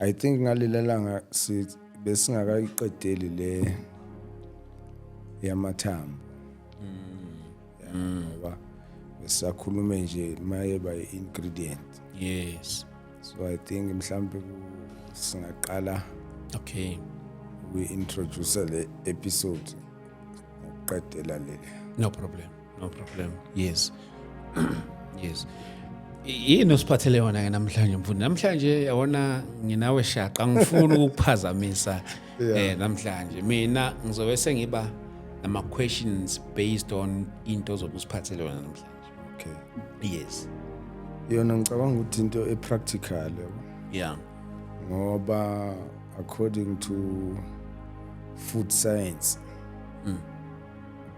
I think ngalelanga besingakayiqedeli le yamathambo ngoba besakhuluma nje maye by ingredient. Yes. So I think mhlambe singaqala Okay. we introduce le episode ngokuqedela leli. No problem. Yes. Yes. Yini osiphathele yona ke namhlanje mfundi? Namhlanje yabona nginawe shaqa ngifuna ukukuphazamisa namhlanje. Mina ngizobe sengiba nama questions based on into zokusiphathele yona namhlanje. Okay. Yes. Yona ngicabanga ukuthi into epractical Yeah. ngoba according to food science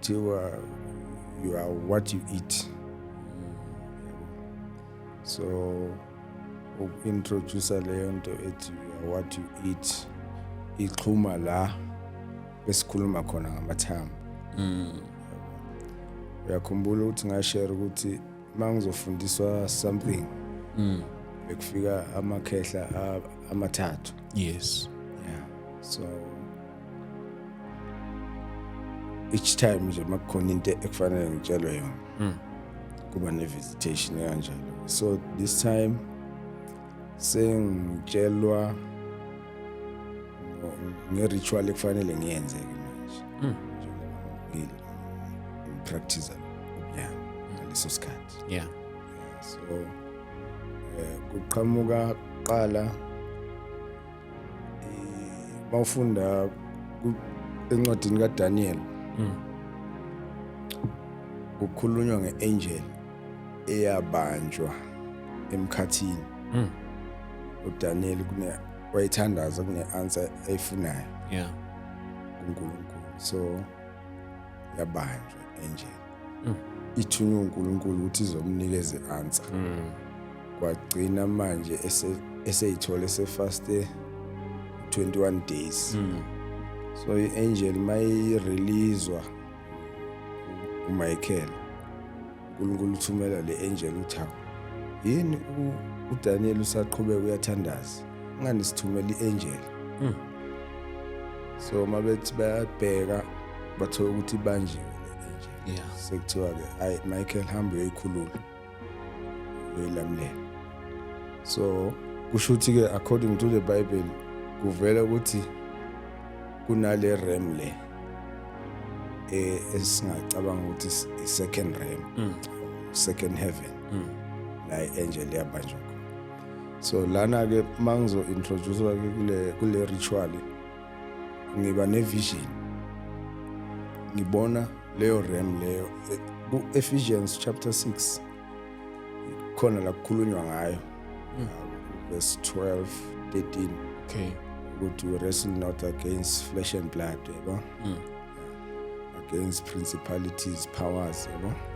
you are what you eat. So introduce leyo nto ethi what you eat ixhuma la besikhuluma khona ngamathambo. Uyakhumbula ukuthi ngashare ukuthi mangizofundiswa something bekufika amakhehla amathathu. Yes. Yeah. So each time nje makukhona into ekufanele ngitshelwe yona kuba ne-visitation kanjalo. So this time sengitshelwa nge-ritual ekufanele ngiyenze manje practice ngaleso sikhathi. Yeah. So kuqhamuka qala mawufunda encwadini kaDaniel kukhulunywa ngeangel eyabanjwa emkhathini. uDaniel wayithandaza kune-answer ayifunayo kuNkulunkulu. So yabanjwa angel ithunywa uNkulunkulu ukuthi izomnikeza i-answer. Kwagcina manje eseyithola esefaste 21 days. So i-angel mayireleasewa uMichael uNkulunkulu uthumela le angel uthawu yini uDaniel usaqhubeka uyathandaza ngani sithumela i-angel. So mabethi bayabheka bathola ukuthi banjiwe le angel. Yeah. Sekuthiwa ke hayi Michael hamba uyikhulula uyilamulela. So kusho ukuthi ke according to the Bible kuvela ukuthi kunale realm le esingacabanga ukuthi i-second realm, second heaven la i-angel yabanjwa khona. So lana ke mangizo introduce kule ritual ngiba ne-vision, ngibona leyo realm leyo ku-Ephesians chapter 6 khona la kukhulunywa ngayo verse 12, 13. Okay. Ukuthi we wrestle not against flesh and blood, against principalities, powers,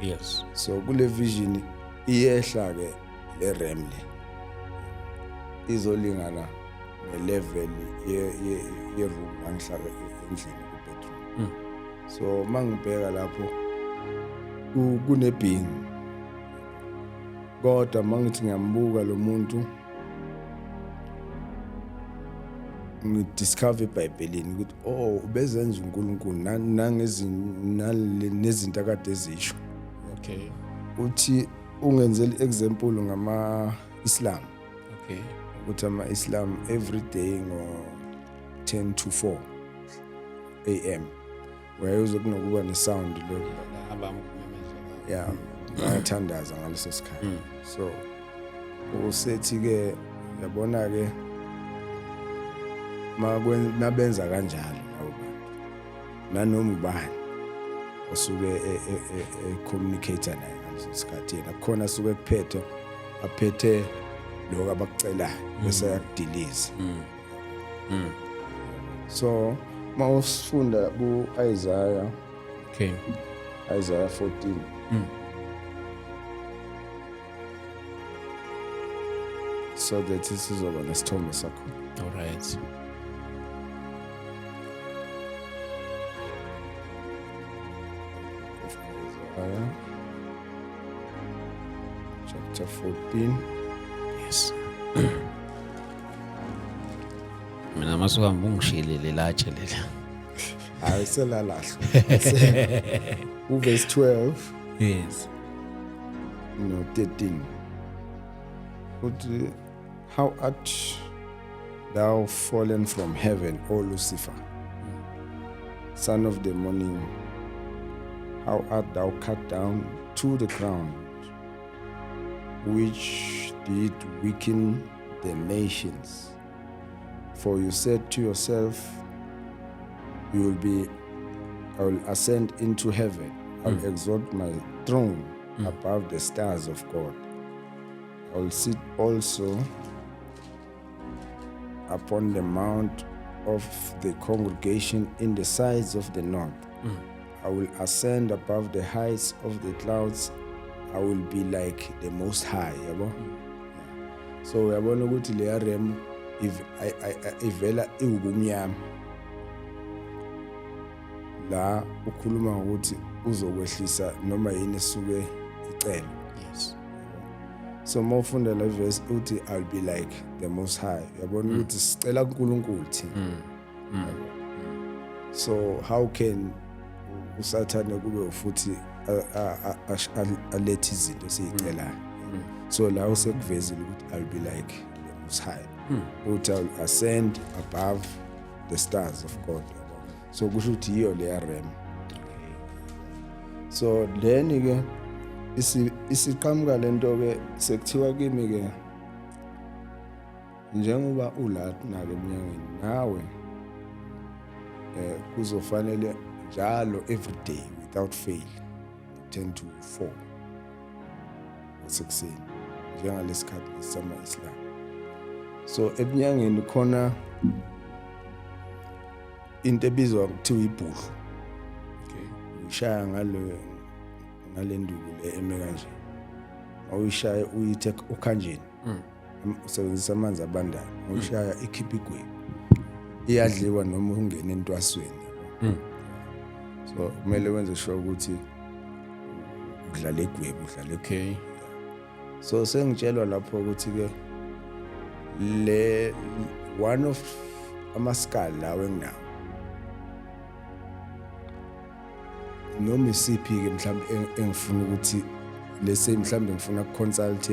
Yes. So kule vision iyehla ke le realm le izolingana ne-level ye-room angihlala endlini ku-bedroom. So mangibheka lapho kune-being, kodwa mangithi ngiyambuka lo muntu ngidiscover eBhayibhelini ukuthi ubezenza uNkulunkulu nezinto akade ezisho. Okay. Uthi ungenzele example ngama-Islam. Okay. Ukuthi ama-Islam every day ngo-10 to 4 AM wayeuze kunokuba ne-sound lo yeah bayathandaza ngaleso sikhathi. So usethi-ke yabona ke mabenza kanjalo labo bantu nanoma ubani osuke communicate naye ngaleso sikhathi yena khona asuke aphethe lokho abakucelayo bese yakudiliza. So mawusifunda ku-Isaiah, Okay. Isaiah 14 so that sizoba nesithombe sakho. All right. Isaiah chapter 14. Yes. mina masuka ngibungishilele latshe lela. Hayi selalahla. Verse 12 Yes. no 13. But how art thou fallen from heaven, O Lucifer, son of the morning? How art thou cut down to the ground, which did weaken the nations? For you said to yourself, I will ascend into heaven. I will exalt my throne above the stars of God. I will sit also upon the mount of the congregation in the sides of the north. I will ascend above the heights of the clouds. I will be like the Most High. Yabo? So uyabona ukuthi le realm ivela iwubumnyama. La ukhuluma ukuthi uzokwehlisa noma yini esuke icelo. Yes. So mawufunda la verse uthi I'll be like the Most High. Uyabona ukuthi sicela uNkulunkulu thina. So how can usathane kube futhi alethe izinto esizicelayo? So la usekuvezile ukuthi I'll be like the Most High. Uthi I'll ascend above the stars of God. So kusho ukuthi iyo le realm. So then ke isiqhamuka lento ke sekuthiwa kimi ke njengoba ulathina ke eminyangweni nawe kuzofanele njalo every day without fail 10 to 4 esekuseni njengalesikhathi lesama Islam. So eminyangweni khona into ebizwa ukuthiwa ibhulu. Okay. Ushaya ngale nduku le eme kanje. Awushaya uyithe ukhanjeni. Usebenzisa amanzi abandayo. Ushaya ikhipha igwebu. Iyadliwa noma ungena entwasweni. So kumele wenze sure ukuthi udlala igwebu, udlala. Okay. So sengitshelwa lapho ukuthi ke le one of amaskali lawo enginawo noma isiphi ke mhlawumbe engifuna ukuthi lese mhlawumbe ngifuna ukuconsult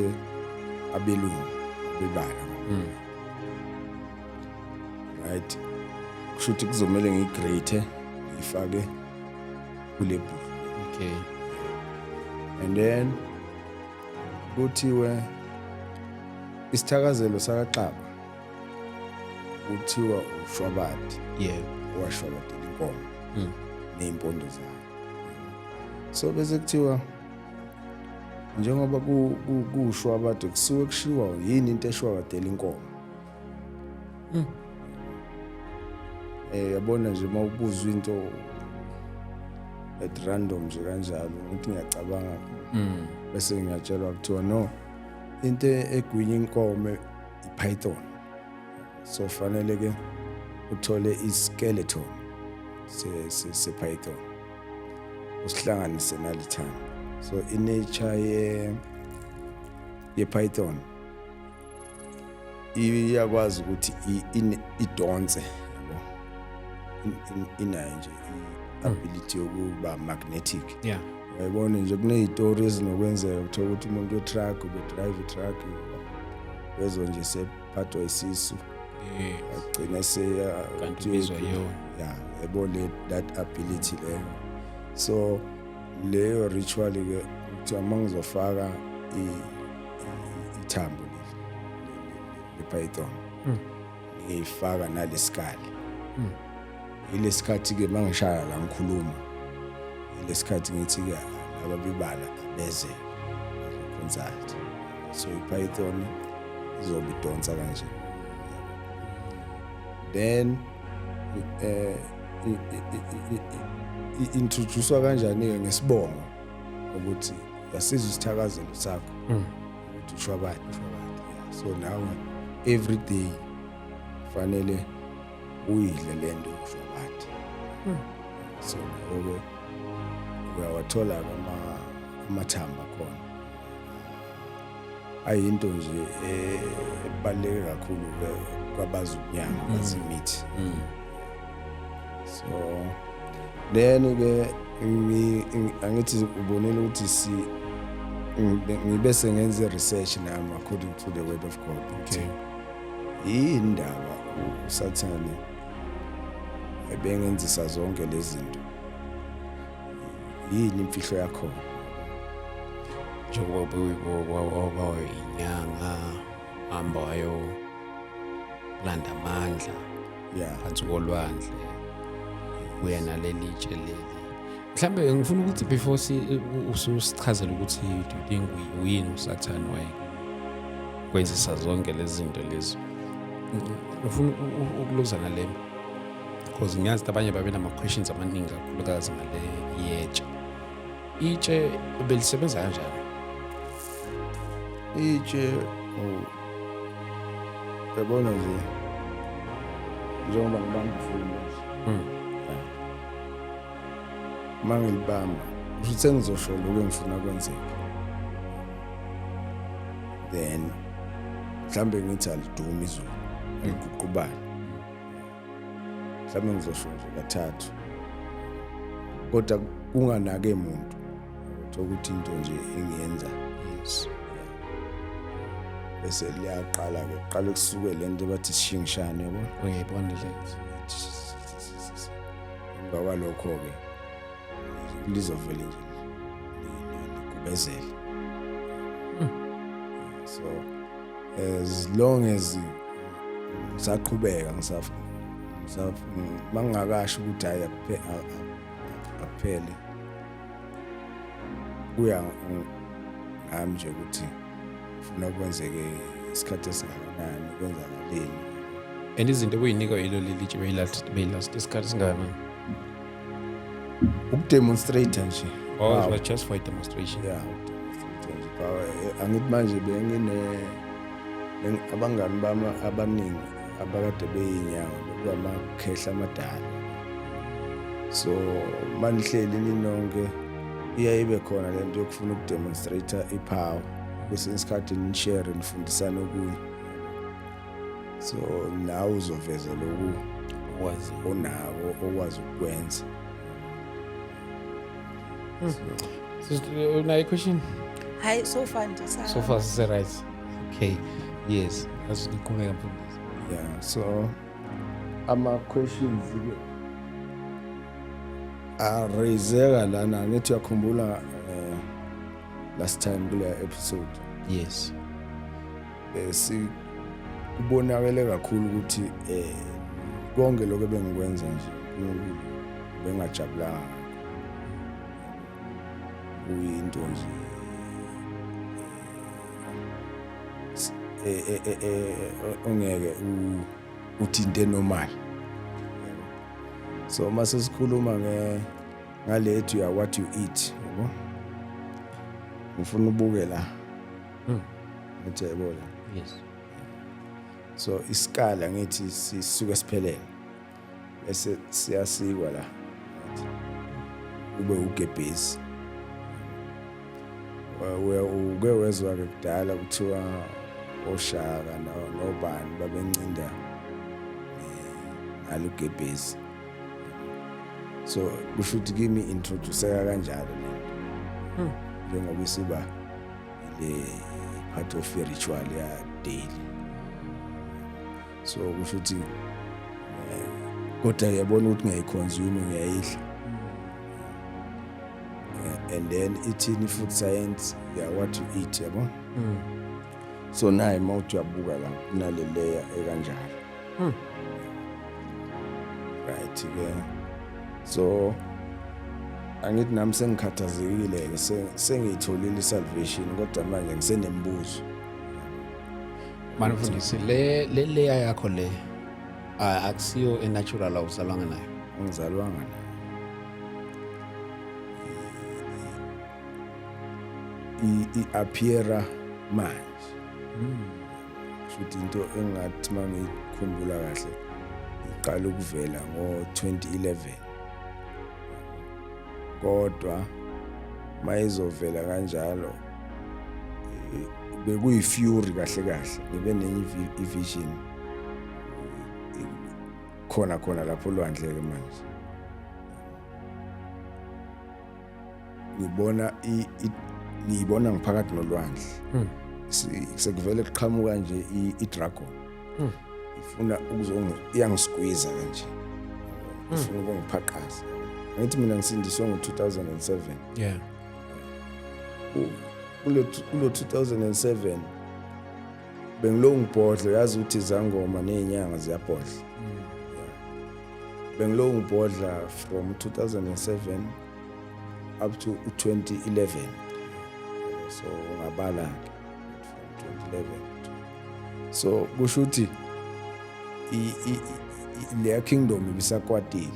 abelungu bebala. Right, kushuthi kuzomela ngigrade ifake kule book. Okay. And then kuthiwe isithakazelo sakaXaba kuthiwa uShwabadi. Yeah. Washwabadela inkomo neimpondo zayo. So bese kuthiwa njengoba kuShwabadi kusuke kushiwa yini into eShwabadela inkomo. Yabona nje mawubuzwa into at random nje kanjalo ukuthi ngiyacabanga bese ngiyatshelwa kuthiwa no into egwinya inkomo iPython. So fanele ke uthole iskeleton se Python usihlanganise nalithana. So inature ye Python iyakwazi ukuthi idonse yabo inayo nje ability yokuba magnetic. Yeah. Uyabona nje kunezitori ezinokwenzeka uthola ukuthi umuntu we-truck ube-drive i-truck wezo nje sephathwa isisu. Agcina kanti bizwa yona. Yeah, yabona that ability leyo. So leyo ritual ke uthi amangizofaka ithambo le-Python ngifaka nalesikali. Ilesikhathi ke mangishaya la ngikhuluma ilesikhathi ngithi ke ababibala beze consult. So iPython izobidonsa kanje. Then introducewa kanjani ke ngesibongo ukuthi yasizwe isithakazelo sakho ukuthi uShwabadi. So now every day fanele uyidle lento uShwabadi. So ngoba uyawathola amathamba khona ayinto nje ebaluleke kakhulu kwabazi unyanga bazimithi. So then ke angithi ubonile ukuthi ngibe sengenza research nami according to the word of God. Okay. Indaba uSathane ebengenzisa zonke lezi zinto. Yini imfihlo yakho? Njengoba inyanga hamba wayolanda amandla phansi kolwandle kuya naleli tshe leli. Mhlambe ngifuna ukuthi before ususichazela ukuthi do you think uyini uSathane kwenzisa zonke lezi zinto lezi. Ngifuna ukuluza ngale because ngiyazi abanye babe nama questions amaningi kakhulukazi ngale yetshe. Itshe belisebenza kanjani? Itshe yabona nje njengoba ngibamba ifoni mangilibamba ukuthi sengizosho lokho engifuna kwenzeke, then mhlambe ngithi aliduma izulu aliguqubani, mhlambe ngizosho nje kathathu kodwa kunganake umuntu ukuthi into nje engiyenza. Yes. Bese liyaqala ke qala kusuke lento bathi sishingishane yabo. Uyayibona le Ngoba lokho ke lizovela nje ligubezela. So as long as ngisaqhubeka mangakasho ukuthi hayi akuphele kuya ngami nje ukuthi ufuna kwenzeke isikhathi esingakanani kwenzakaleni. and izinto kuyinika yilo lelitshe beyilast isikhathi singakanani? Ukudemonstrate nje. It was just for a demonstration. Yeah, angithi manje abangani bami abaningi abakade beyinyanga bekuwamakhehla amadala. So manihleli ninonke iyayibe khona lento yokufuna ukudemonstrate ipower kwesinye isikhathi nishare nifundisane okuyi. So nawe uzoveza lokhu Wazi. onako okwazi ukwenza. Una question? Hi, so far ndisa. So far it's right. Okay. Yes. That's the comment from this. Yeah, so ama-questions ke araiseka lana ngithi uyakhumbula last time kule episode Yes. kubonakele kakhulu ukuthi konke lokho bengikwenza nje bengajabulanga kuyinto nje ongeke uthi into normal. So mase sikhuluma ngalethu ya what you eat, yabo. Ngifuna ubuke la. Ngithi yabona. Yes. So iskala ngithi sisuke siphelele. Bese siyasikwa la. Ube ugebhezi. Uke wezwa ke kudala kuthiwa oShaka nobani babencinda ngalugebhezi. So kusho ukuthi kimi introduce kanjalo lento. Njengoba isiba le part of the ritual ya daily. So kusho ukuthi kodwa yabona ukuthi ngiyayiconsume ngiyayidla. And then eating food science ya what you eat, yabo. So naye mawuthi uyabuka la kunale layer ekanjalo. Right ke. So angithi nami sengikhathazekile ke sengiyitholile salvation kodwa manje ngisenembuzo. Manifundisi le layer yakho le akusiyo natural awuzalwanga nayo. Ngizalwanga nayo. I-appeara manje. Futhi into engathi mangikhumbula kahle iqala ukuvela ngo-2011. Kodwa mayizovela kanjalo bekuyifury kahle ngibe nenye ivision khona lapho olwandle ke manje ngibona ngiphakathi nolwandle sekuvele kuqhamuka nje idragon ifuna iyangisqueeze kanje ifuna ukungiphaqaza ngithi mina ngisindiswe ngo-2007 yeah kulo 2007 bengilo ngibhodla yazi ukuthi izangoma nezinyanga ziyabhodla bengilo ngibhodla from 2007 up to 2011 so ngabala from 2011 so kusho ukuthi le kingdom ibisakwatile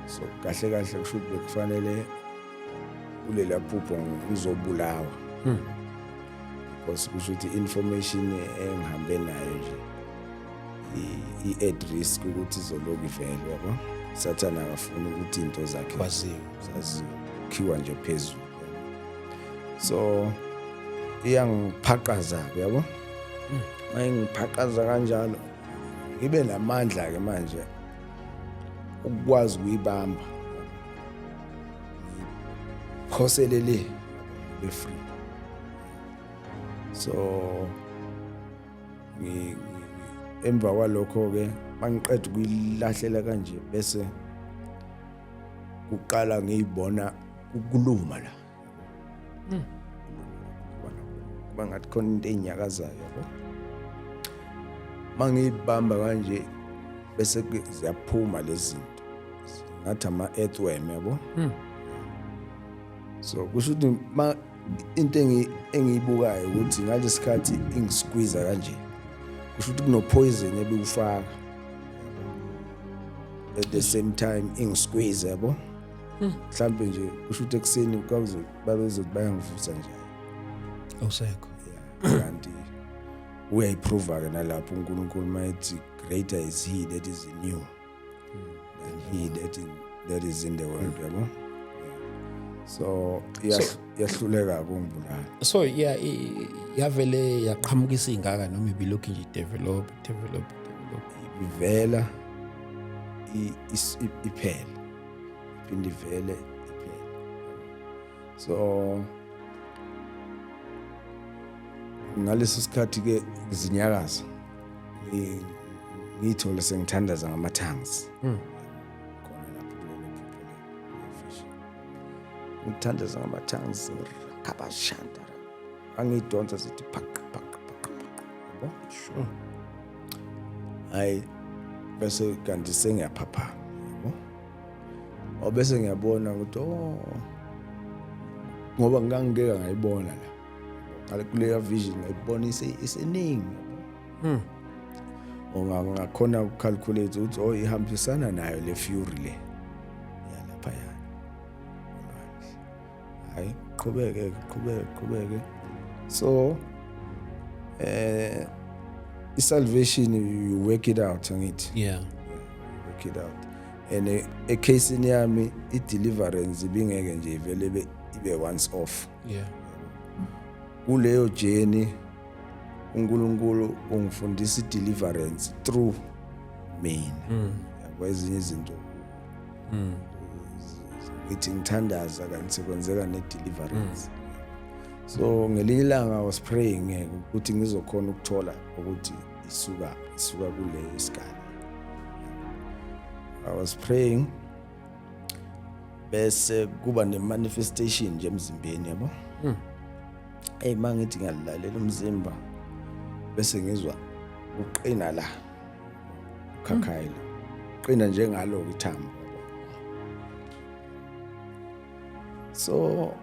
so kahle kusho ukuthi bekufanele kulela phupho ngizobulawa because kusho ukuthi information engihambe nayo nje i-at risk ukuthi izoloku ivele yabo sathana akafuna ukuthi into zakhe zaziwa nje phezulu so iyangiphaqaza yabo mayingiphaqaza kanjalo ngibe namandla ke manje ukwazi ukuyibamba khoselele be free so emva kwalokho ke mangiqeda ukuyilahlela kanje bese uqala ngiyibona ukuluma la bangathi khona into enyakazayo yabo mangiyibamba kanje bese ziyaphuma lezi zinto ngathi ama earthworm yabo so kusho ukuthi into engiyibukayo ukuthi ngalesi sikhathi ingisqueeze kanje kusho ukuthi kuno poison ebekufaka at the same time ingisqueeze yabo mhlambe nje kusho ukuthi ekseni babezothi bayangivusa nje awusekho kanti uyayiprova ke nalapho uNkulunkulu mayethi greater is he that is in you than he that is in the world yabo so yahluleka ukungibulala so yavele yaqhamukisa ingaka noma ibilokhu nje develop ivela iphela iphinde ivele iphela so ngaleso sikhathi ke izinyakazo ngithola sengithandaza ngama-tongues khona lapho kulelo fish ngithandaza ngama-tongues kabashanda angidonsa sithi phaq yabo sure hayi bese kanti sengiyaphapha yabo bese ngiyabona ukuthi ngoba ngangeke ngayibona la ngale kuleya vision ngayibona iseningi ngakhona ukucalculate ukuthi ihambisana nayo le fury le yalapha yana hayi qhubeke so i-salvation you work it out angithi yeah work it out and a case yami i-deliverance ibingeke nje ivele ibe once off yeah kuleyo journey uNkulunkulu ungifundisa i-deliverance through mina kwezinye izinto ngithi ngithandaza kanti sekwenzeka ne-deliverance so ngelinye ilanga I was praying ukuthi ngizokhona ukuthola ukuthi isuka kuleyo isikali I was praying bese kuba ne-manifestation nje emzimbeni yabo mangithi ngiyalalela umzimba bese ngizwa uqina la ukhakhayila uqina njengalo ithambo so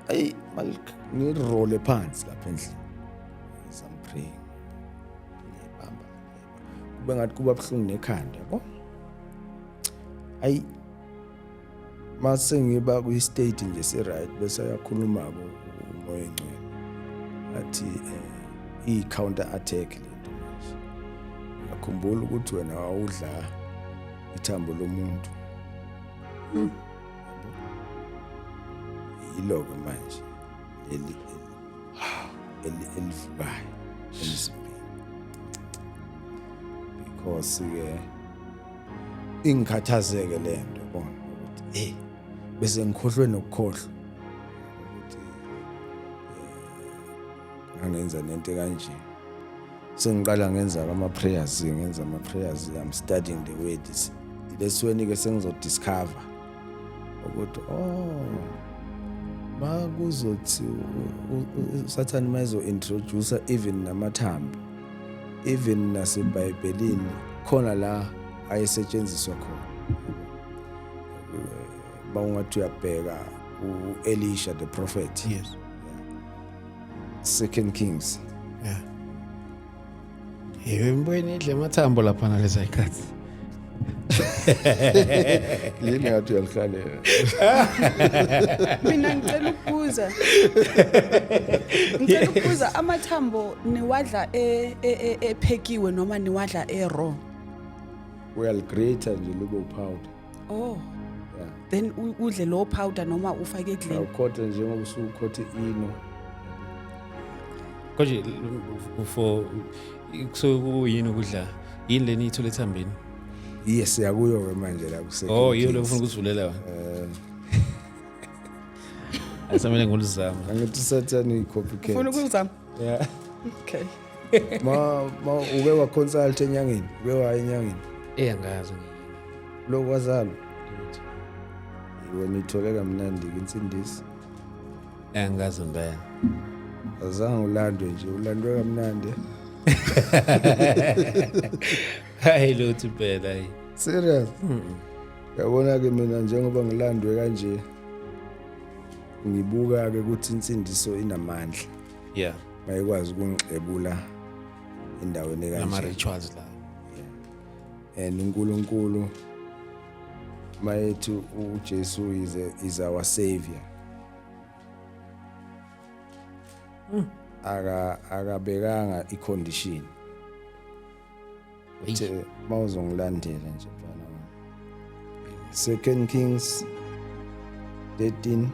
ngirole phansi lapha endlini some praying ngibamba kube ngathi kuba buhlungu nekhanda yabo mase ngiba ku state nje se right bese ayakhuluma umoya engcwele athi i-counter attack lento manje yakhumbula ukuthi wena awudla ithambo lomuntu yiloko manje elivukayo emzimbeni, because ingikhathazeke le nto bona ukuthi bese ngikhohlwe nokukhohlwa ukuthi angenza nento kanje. Sengiqala ngenza ama-prayers, I'm studying the word. Lesweni ke sengizodiscover ukuthi bakuzothi uSathane mayezo introduce even namathambo, even naseBhayibhelini khona la ayesetshenziswa khona. Bawungathi uyabheka uElisha the prophet. Yes. 2 Kings. Yeah. Yembweni idle amathambo lapha naleza ikhathi. Yini ngathi uyalihlalela? Mina ngicela ukubuza amathambo niwadla ephekiwe noma niwadla raw? Uyaligrate nje libe upowder. Oh. Yeah. Then udle low powder noma ufake ekudleni? Awukhotha njengoba usukhotha ino. Konje for so kuyini ukudla yini leni ithola ethambeni? Yes, yakuyo ke manje la kuse. Oh, yiyo lo ufuna ukusivulela wena. Asamele ngolizama. Angithi Sathane copycat. Ufuna ukuzama? Yeah. Okay. Ma uke wa consult enyangeni, uke wa enyangeni. Angazi Lo kwazalo. Wena ithole kamnandi insindisi. angazi mbaya. Azange ulandwe nje, ulandwe kamnandi. Hayi lo phela hayi. Serious? Yabona ke mina njengoba ngilandwe kanje ngibuka ke ukuthi insindiso inamandla. Yeah. Mayikwazi ukungixebula endaweni kanje. Ama rituals la. And uNkulunkulu mayethi uJesu is our savior. Akabekanga icondition. Uthe mawuzongilandela nje mfana wami. 2 Kings 13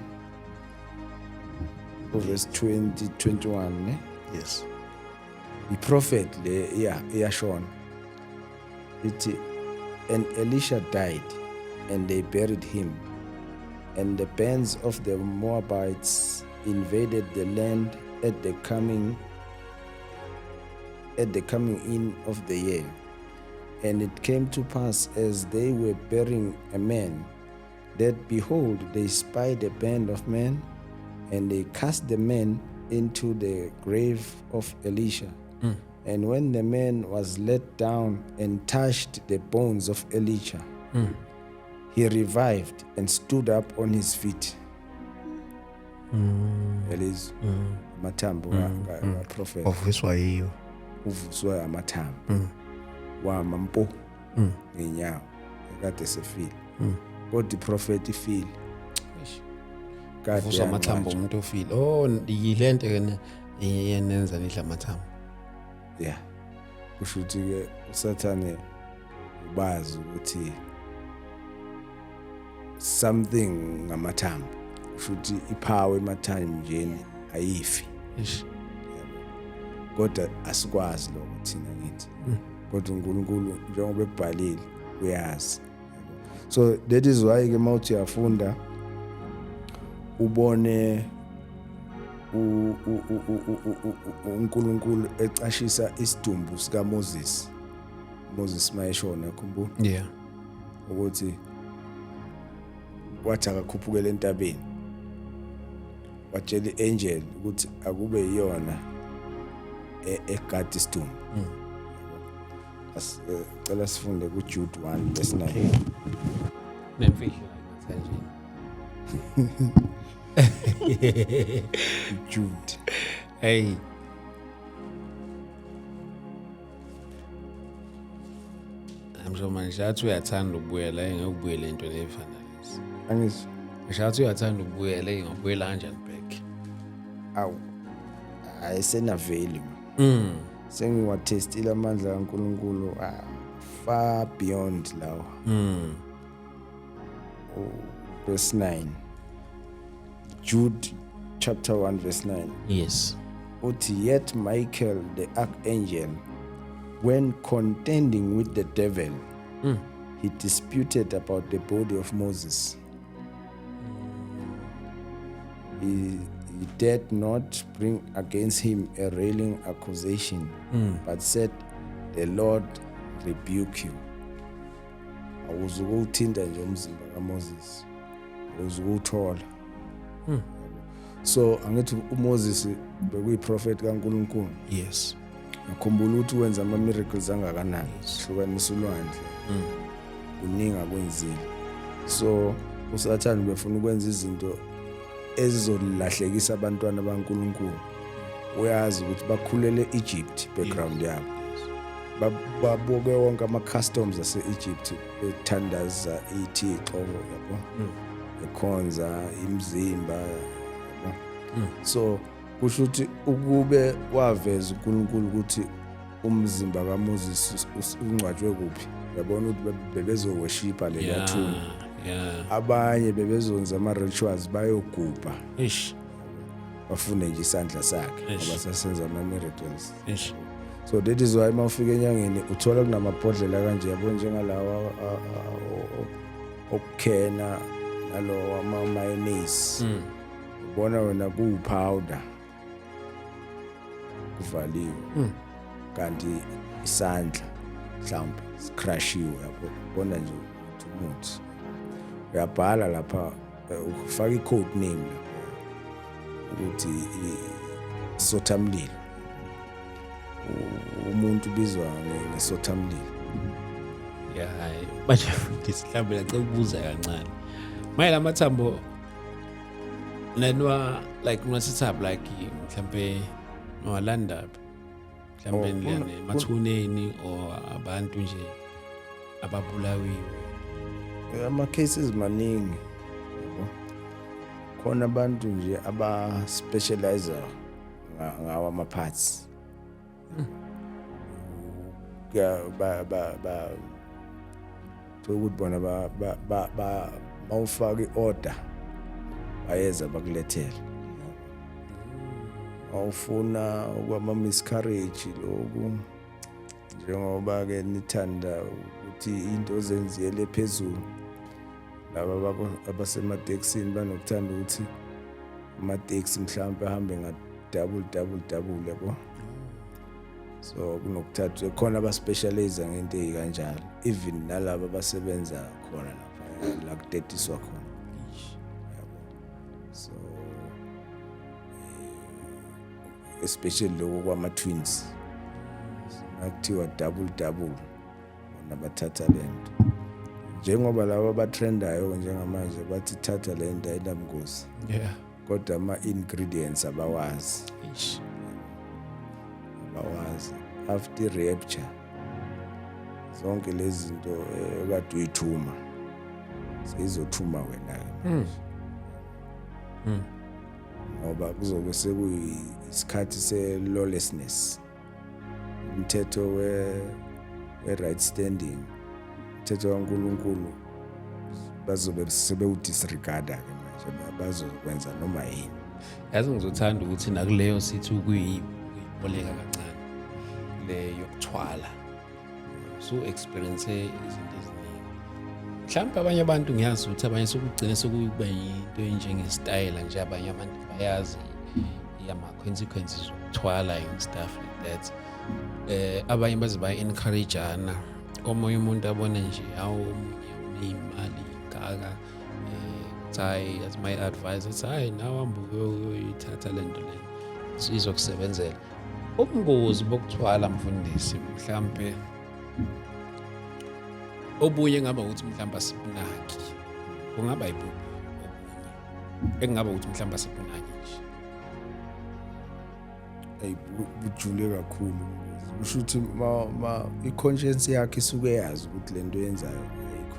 verse 20-21 ne? Yes. The prophet le iyashona. Ithi and Elisha died and they buried him, and the bands of the Moabites invaded the land at the coming in of the year. And it came to pass as they were burying a man, that behold, they spied a band of men, and they cast the man into the grave of Elisha. And when the man was let down and touched the bones of Elisha, he revived and stood up on his feet. Elizwe amathambo prophet Ovuswa yiyo. uvuswa amathambo wama mpo ngenyawo ekade sefile kodwa prophet ifile kade Uvuswa amathambo umuntu ofile. Oh, yilento ke yenenza nidla amathambo. Yeah, kusho ukuthi ke uSathane ubazi ukuthi something ngamathambo, kusho ukuthi ipower emathanjeni ayifi. Ish. Kodwa asikwazi lokho thina ngithi. Kodwa uNkulunkulu njengoba ekubhalile uyazi. So that is why ke mawuthi uyafunda ubone uNkulunkulu ecashisa isidumbu sika Moses mayeshona khumbula. Yeah. Ukuthi wathi akakhuphukele entabeni watshela iangel ukuthi akube yiyona egadi isidumbu. Cela sifunde kuJude 1 verse 9. Nemfihlo emathanjeni. Jude. Hey. Amsho manje athi uyathanda ukubuyela engekubuyela into lefana lezi. Angizwa. Ngishathi uyathanda ukubuyela engekubuyela kanjani back. Awu. Ayisena value. Sengiwathestile amandla kaNkulunkulu far beyond lawo. Verse 9. Jude chapter 1 verse 9. Yes. uthi yet Michael the archangel, when contending with the devil, he disputed about the body of Moses. He dared not bring against him a railing accusation, but said, the Lord rebuke you. Awuzukuthinta nje umzimba kaMoses. Awuzukuthola. So angithi uMoses bekuyiprofeti kaNkulunkulu. Yes. Ngikhumbula ukuthi wenza ama miracles angakanani. Hlukanisa ulwandle. Kuninga kwenzile. So uSathane befuna ukwenza izinto ezizolahlekisa abantwana baNkulunkulu. Uyazi ukuthi bakhulele Egypt background yabo. Baboke wonke ama customs ase Egypt ethandaza iThixo yabo. Ekhonza imzimba yabo. So kusho ukuthi ukube waveza uNkulunkulu ukuthi umzimba kaMoses ungcwatshwe kuphi. Yabona ukuthi bebezoworshipa lebathuni. Abanye bebezonza ama rituals bayogubha. Bafune nje isandla sakhe ngoba sasenza ama miracles. So that is why mawufika enyangeni uthola kunamabhodlela kanje yabo njengalawa okukhena nalo ama mayonnaise. Ubona wena kuwupowder kuvaliwe. Kanti isandla mhlawumbe scrushiwe yabo. Ubona nje umuthi. Uyabhala lapha ufaka i-code name lapha ukuthi isothamlilo. Umuntu bizwa ngesothamlilo. Hayi manje futhi mhlawumbe lacela ukubuza kancane. Mayela amathambo nenwa like unasithi like mhlawumbe nowalanda mhlawumbe lene emathuneni or abantu nje ababulawiwe. Ama cases maningi. Khona abantu nje aba specializer ngawa ama parts. Ukuthi bona mawufaka iorder bayeza bakulethela. Awufuna kwama miscarriage lokhu njengoba ke nithanda ukuthi into zenziyele phezulu. Laba abasemateksini banokuthanda ukuthi amateksi mhlawumbe ahambe nga double yabo. So kunokuthatha khona aba specialize ngento ezikanjalo, even nalabo abasebenza khona lapha la kudetiswa khona. Yabo. So especially lokho kwama twins. Akuthiwa double nabathatha lento. Njengoba labo abatrendayo njengamanje bathi thatha lento ayinamgosi. Kodwa ama ingredients abawazi. Abawazi after rapture zonke lezi zinto okade uyithuma seyizothuma wena. Ngoba kuzobe sekuyisikhathi se-lawlessness. Umthetho we-right standing, umthetho kaNkulunkulu bazobe sebewudisregarda ke manje bazokwenza noma yini. Yazi ngizothanda ukuthi nakuleyo sithi ukuyiboleka kancane le yokuthwala. So experience izinto eziningi. Mhlawumbe abanye abantu ngiyazi ukuthi abanye sokugcina sokube yinto enjengestyle nje abanye abantu bayazi yama consequences zokuthwala and stuff like that. Abanye baze encourageana. Omunye umuntu abone nje awu imali gaga hayi as my advisor hayi nawe ambuke uyithatha lento le sizokusebenzela. Ubungozi bokuthwala mfundisi mhlawumbe obunye ngaba ukuthi mhlawumbe asibunaki. Kungaba yibuphi obunye engaba ukuthi mhlawumbe asibunaki nje. Bujule kakhulu. Usho ukuthi ma i-conscience yakhe isuke yazi ukuthi lento yenzayo ayikho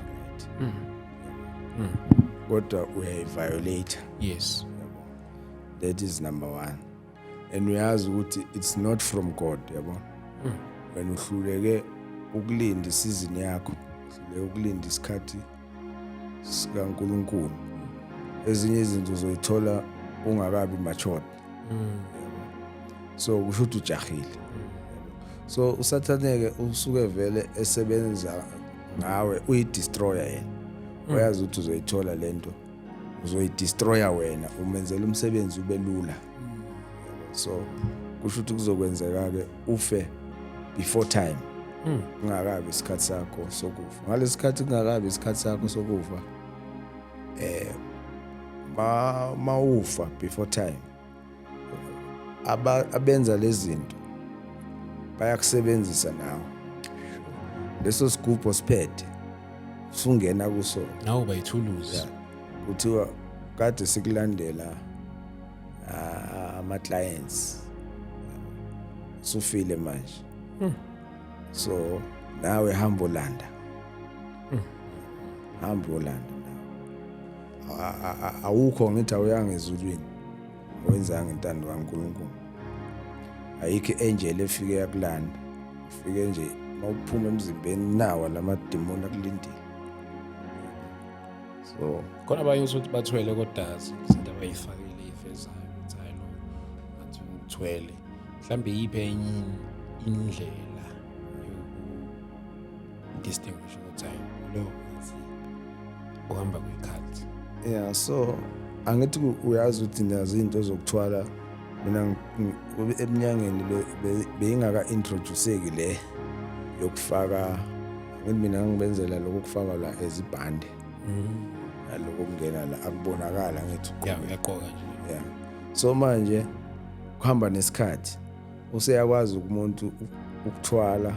right. Kodwa uyayiviolate. Yes. That is number one. And uyazi ukuthi it's not from God, yabo. When uhluleke ukulinda isizini yakho, ukulinda isikhathi sikaNkulunkulu. Ezinye izinto uzoyithola ungakabi matured. so kusho ukuthi ujahile. So uSathaneke usuke vele esebenza ngawe uyi-destroyer yena. Uyazi ukuthi uzoyithola lento, uzoyidestroya wena, umenzela umsebenzi ube lula. So kusho ukuthi kuzokwenzeka-ke ufe before time. Kungakabi isikhathi sakho sokufa. Ngalesikhathi kungakabi isikhathi sakho sokufa, mawufa before time, abenza lezi zinto bayakusebenzisa nawe. Leso sigubho siphethe usungena kuso, nawe bayithuluzi. kuthiwa kade sikulandela ama clients, sufile manje. So nawe hamba ulanda, hamba ulanda nawe. Awukho ngithi awuyanga ezulwini, wenzanga intando kaNkulunkulu. Ayikho angel efike yakulanda, ufike nje mawuphuma emzimbeni nawa lamademoni akulindile. So Khona abanye usuthi bathwele kodazi izinto abayifakile ivezayo ukuthi hayi lo ngathi uthwele. Mhlambe yiphi enye indlela distinguish ukuthi hayi lo ngathi uhamba kwekhathi. yeah, so angithi uyazi ukuthi nazo izinto zokuthwala mina eminyangeni beyingaka introduceki le yokufaka. Ngithi mina ngibenzela lokufaka la ezibhande. Lokho kungena la akubonakala ngithi Uyaqoka nje. yeah. So manje kuhamba nesikhathi useyakwazi umuntu ukuthwala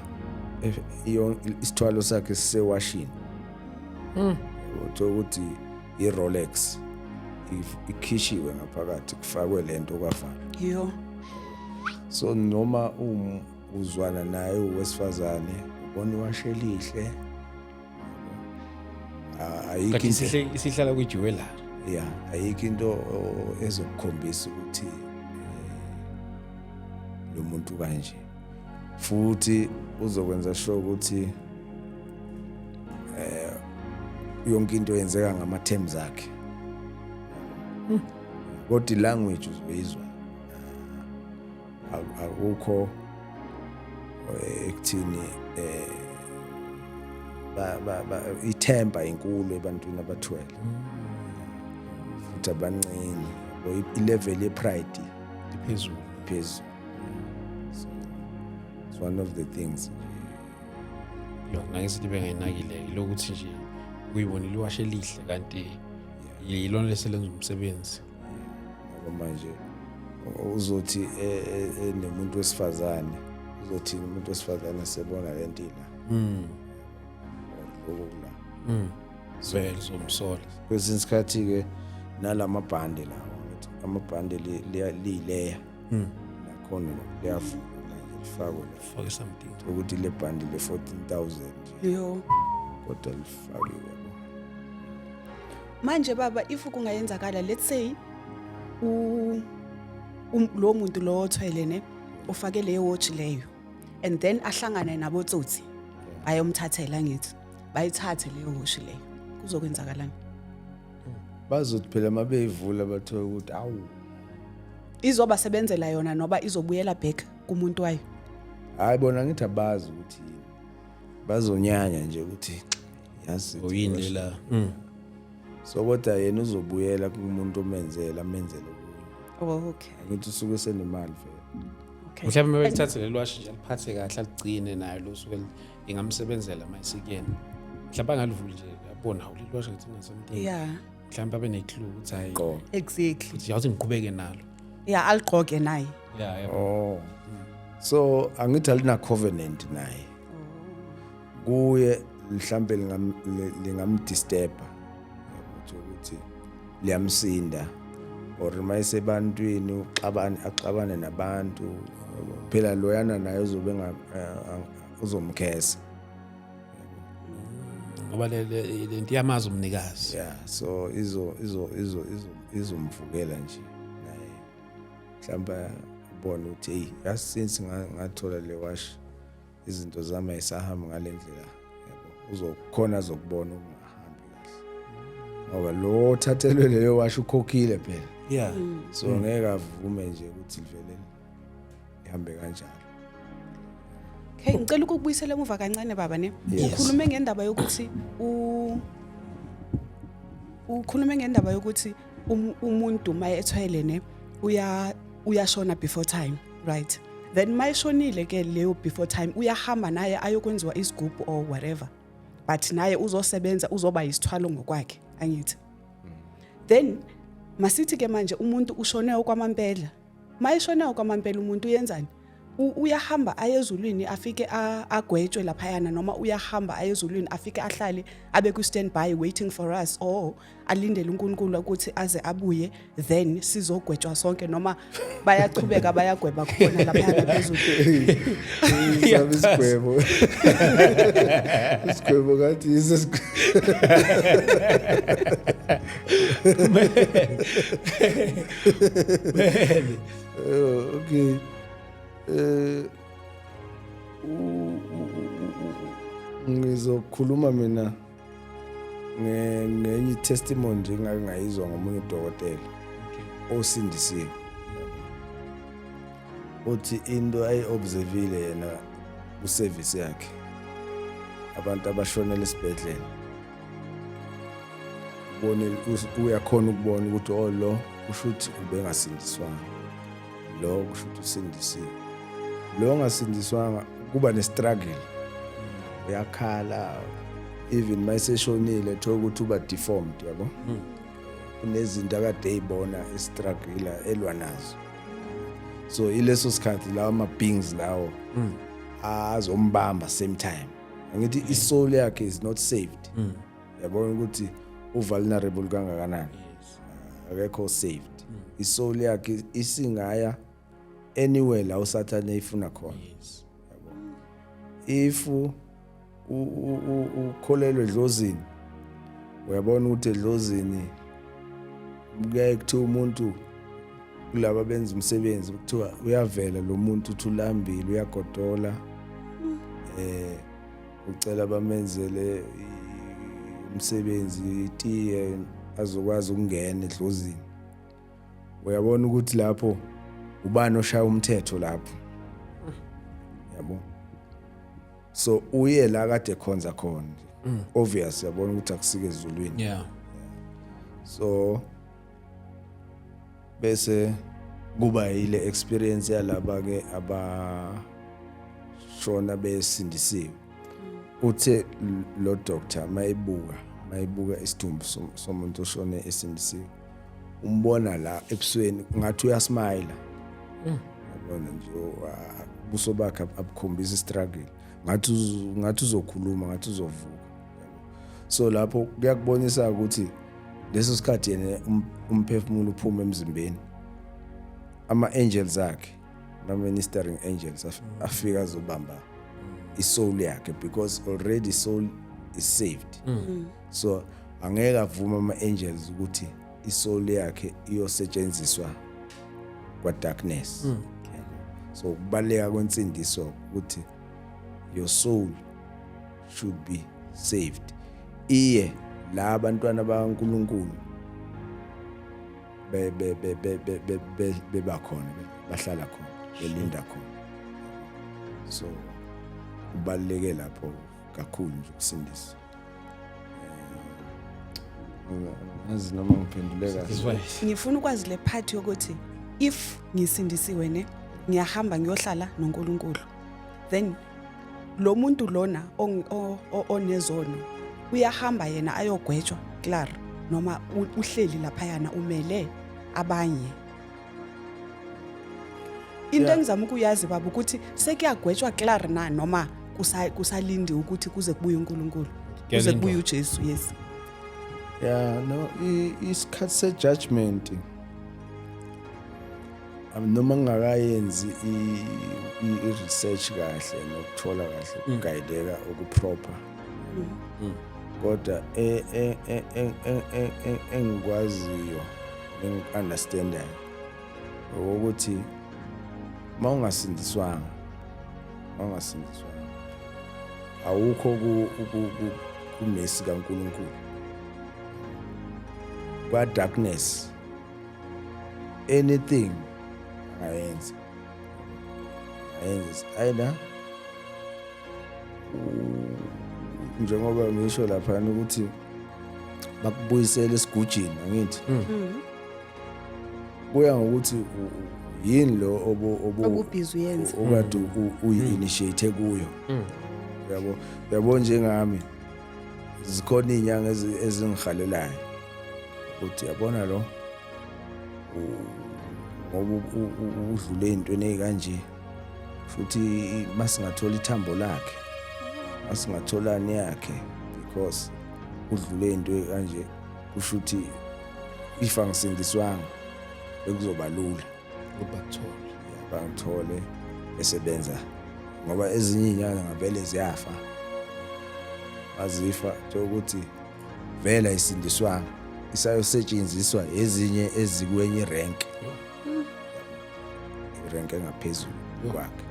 isithwalo sakhe sisewashini. Ukuthi i-Rolex ikhishiwe ngaphakathi kufakwe lento kwafana. Yo. So noma uzwana naye uwesifazane ubona iwashe lihle, ayikho Kanti into, isihlala kujewelry. yeah, ayikho into ezokukhombisa ukuthi lo muntu kanje. Futhi uzokwenza sure ukuthi yonke into yenzeka ngama terms akhe. Kodwa language uzoyizwa. Akukho ekuthini ithemba inkulu ebantwini abathwele. Futhi abancane i-level ye-pride Phezulu. phezulu. So it's one of the things. Yona ngesithi bengayinakile lokuthi nje uyibonile iwashe lihle kanti yilona leselenza umsebenzi. Ngoba manje uzothi nemuntu wesifazane, uzothi umuntu wesifazane sebona lento la. Lokula. Vele zomsola. Kwesinye isikhathi ke nalamabhande lawo, amabhande lileya. Nakhona liyafuna lifakwe For something. ukuthi le bhande le 14,000 Yo. kodwa lifakiwe. Manje baba if kungayenzakala, let's say lo muntu lo othwele ne ufake leyo watch leyo and then ahlangane nabotsotsi bayomthathela ngithi bayithathe leyo watch leyo, kuzokwenzakalani? Bazothi phela mabeyivula bathola ukuthi awu Izoba sebenzela yona noba izobuyela back kumuntu wayo. hayi bona ngithi abazi ukuthi yini. Bazonyanya nje ukuthi yazi Oyini la. so kodwa yena uzobuyela kumuntu amenzela kuyo. Oh, okay. Ngithi usuke senemali vele. Okay. Mhlawumbe belithathe lelwashi nje aliphathe kahle aligcine nayo lo suke ingamsebenzela mayisikeni. Mhlawumbe angalivuli nje yabona hawu lelwashi ngathi ngasemntini. Yeah. Mhlawumbe abe neclue ukuthi hayi Qo. Exactly. ukuthi yawuthi ngiqhubeke nalo. Yeah, algqoke naye. Yeah. Oh. So angithi alina covenant naye. Kuye mhlambe lingamdisturba ukuthi liyamsinda or mayisebantwini axabane nabantu phela loyana naye uzobe uzomkhesa. Ngoba lento yamazi umnikazi. Yeah, so izomvukela nje naye. Mhlamba ubona ukuthi hey, yasince ngathola le wash izinto zami ayisahamba ngalendlela, yabo. Uzokhona zokubona ukungahambi kahle. Ngoba lo thathelwe leyo wash ukhokhile phela. Yeah. So ngeke avume nje ukuthi livelele ihambe kanjalo. Okay, ngicela ukubuyisela emuva kancane baba ne. Yes. Ukhulume ngendaba yokuthi umuntu maye ethwele ne uyashona before time, right? Then mayishonile ke leyo before time uyahamba naye ayokwenziwa isigubhu or whatever. But naye uzosebenza uzoba isithwalo ngokwakhe, angithi. Then masithi ke manje umuntu ushone okwamampela. Mayishone okwamampela umuntu uyenzani? Uyahamba ayezulwini afike agwetshwe laphayana noma uyahamba ayezulwini afike ahlale abe ku standby waiting for us or alindele uNkulunkulu ukuthi aze abuye then sizogwetshwa sonke noma bayachubeka bayagweba khona laphayana phezulu. Sabe isigwebo. Isigwebo ngathi okay. Ngizokhuluma mina ngenye testimony nje ngayizwa ngomunye udokotela osindisiwe. Uthi into ayi-observile yena ku-service yakhe abantu abashonela esibhedlela uyakhona ukubona ukuthi lo kusho ukuthi ubengasindiswanga, lo kusho ukuthi usindisiwe. Lo ongasindiswanga kuba ne-struggle, uyakhala even mayeseshonile thola ukuthi uba deformed, yabo. Kunezinto akade eyibona e-struggle elwa nazo. So ileso sikhathi lawo ama-beings lawo azombamba same time. Angithi isoul yakhe is not saved. Yabona ukuthi vulnerable kangakanani. Akekho saved. Isoul yakhe isingaya anywhere la uSathane efuna khona. Yabo. If ukholelwe edlozini, uyabona ukuthi edlozini kuyaye kuthiwa umuntu kulabo benza umsebenzi kuthiwa uyavela lo muntu uthulambile uyagodola ucela bamenzele umsebenzi itiye azokwazi ukungena edlozini. Uyabona ukuthi lapho ubani oshaya umthetho lapho, yabo. So uye la kade khonza khona, obvious yabona ukuthi akusike ezulwini. Yeah. So bese kuba ile experience yalaba ke abashona besindisiwe. Uthe lo doctor mayibuka isidumbu somuntu oshone esindisiwe, umbona la ebusweni ngathi uyasmile. Yabona nje ubuso bakhe abukhombisa struggle, ngathi uzokhuluma, ngathi uzovuka. So lapho kuyakubonisa ukuthi leso sikhathi yena umphefumulo uphuma emzimbeni, ama-angels akhe, ama-ministering angels afika azobamba isoul yakhe because already soul is saved. So angeke avuma ama-angels ukuthi isoul yakhe iyosetshenziswa kwa darkness. So kubaleka kwensindiso ukuthi your soul should be saved. Iye la abantwana bakaNkulunkulu bebakhona, bahlala khona, belinda khona. So kubaleke lapho kakhulu nje ukusindisa. Ngazi noma ngiphendule kahle. Ngifuna ukwazi le part yokuthi if ngisindisiwe ne ngiyahamba ngiyohlala noNkulunkulu, then lo muntu lona onezono uyahamba yena ayogwetshwa Clara noma uhleli laphayana umele abanye. Into engizama ukuyazi baba ukuthi sekuyagwetshwa Clara na noma kusalindi ukuthi kuze kubuye uNkulunkulu, kuze kubuye uJesu. Yes. Yeah, no, isikhathi se-judgment noma ngakayenzi i-research kahle nokuthola kahle ukugayideka okuproper. Kodwa engikwaziyo engi-understandayo ukuthi mawungasindiswanga awukho kumesi kaNkulunkulu. Kwa darkness anything ayenza ayenze ayina njengoba ngisho lapha ukuthi bakubuyisela esigujini angithi kuya ngokuthi yini lo obubhizi uyenza okade uyi-initiate kuyo yabo njengami zikhona izinyanga ezingihalelayo ukuthi yabona lo ngoba udlule intweni ezikanje futhi masingathola ithambo lakhe masingatholani yakhe because udlule into kanje kusho ukuthi if angisindiswanga bekuzoba lula ukubathole bangithole esebenza ngoba ezinye izinyanga ngavele ziyafa azifa ukuthi vela isindiswanga isayosetshenziswa ezinye ezikwenye rank irank engaphezulu kwakhe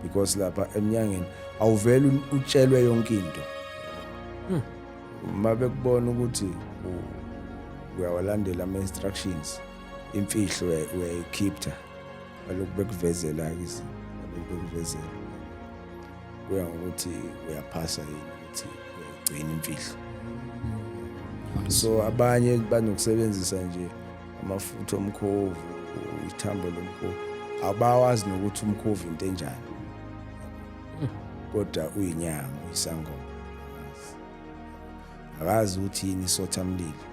because lapha eminyangeni awuvela utshelwe yonke into uma bekubona ukuthi uyawalandela ama-instructions imfihlo uyayikhipta balokhu bekuvezela izinto balokhu bekuvezela kuya ngokuthi uyaphasa yini ukuthi uyayigcina imfihlo so abanye banokusebenzisa nje amafutha omkhovu ithambo lomkhovu abawazi nokuthi umkhovu into enjani kodwa uyinyanga uyisangoma akazi ukuthi yini isothamlilo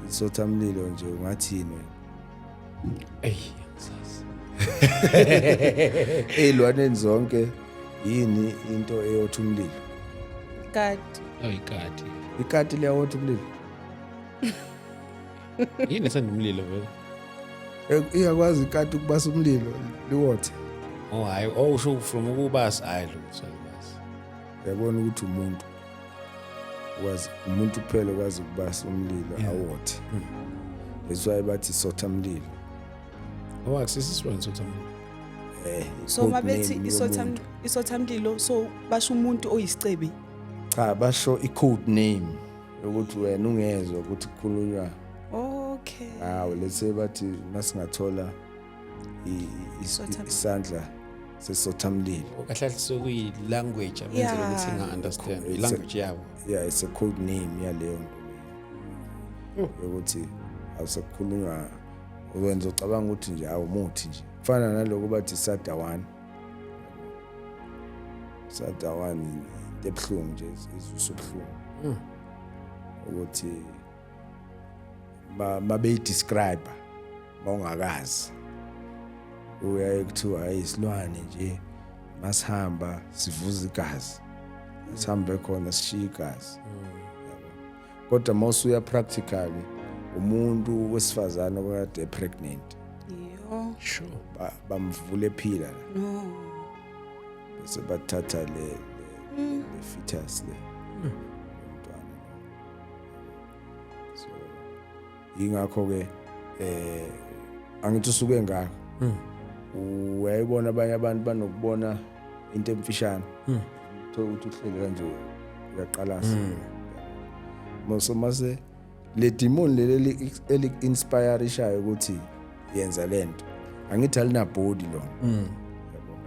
isothamlilo nje ungathini ngisazi ezilwaneni zonke yini into eyotha umlilo kati ikati ikati liyawotha umlilo yini esandumlilo vele iyakwazi ikati ukubasa umlilo liwothe hayi usho from ukubasa hayi lutho libasa yabona ukuthi umuntu kuphela okwazi ukubasa umlilo awothe that's why bathi sothamlilo akusisiswa sothamlilo so mabethi isothamlilo so basho umuntu oyisicebi cha basho i-code name ukuthi wena ungezwe ukuthi kukhulunywa okay let's say bathi masingathola isandla sesothamlilo kahle sokuyi language amenzela ukuthi nga-understand i-language yabo it's a code name yaleyo nto ukuthi awusakhulunywa ukwenza ucabanga ukuthi nje awumuthi nje kufana naloko bathi sadawan ebuhlungu nje izuso buhlungu ukuthi mabeyidescribe mawungakazi uyaye kuthiwa hayi isilwane nje masihamba sivuza igazi sihambe khona sishiya igazi kodwa mawusuya practically umuntu wesifazane okade pregnant sure bamvule ephila no bese bathatha le fetus le umntwana so ingakho ke angithi usuke ngakho uyayibona abanye abantu banokubona into emfishane uthola ukuthi uhleli kanje uyaqalasa mase le demon leli eli-inspire ishayo ukuthi yenza lento angithi alina body lona yabo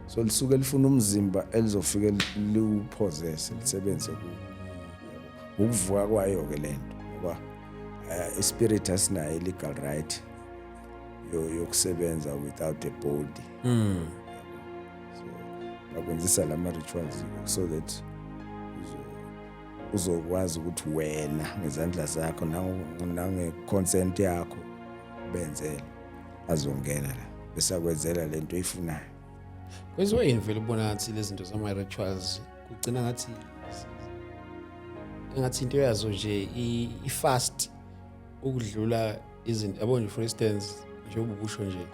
so lisuke lifuna umzimba elizofika liwupossess lisebenze ukuvuka kwayo ke lento ngoba ispirit asinayo legal right yokusebenza without a body so bakwenzisa lama rituals so that uzokwazi ukuthi wena ngezandla zakho nange consent yakho benzele azongena la bese akwenzela lento oyifunayo kwenziwa yini vele ubona ngathi lezi zinto zama rituals kugcina ngathi into yazo nje i-fast ukudlula izinto yabona for instance njengoba ubusho nje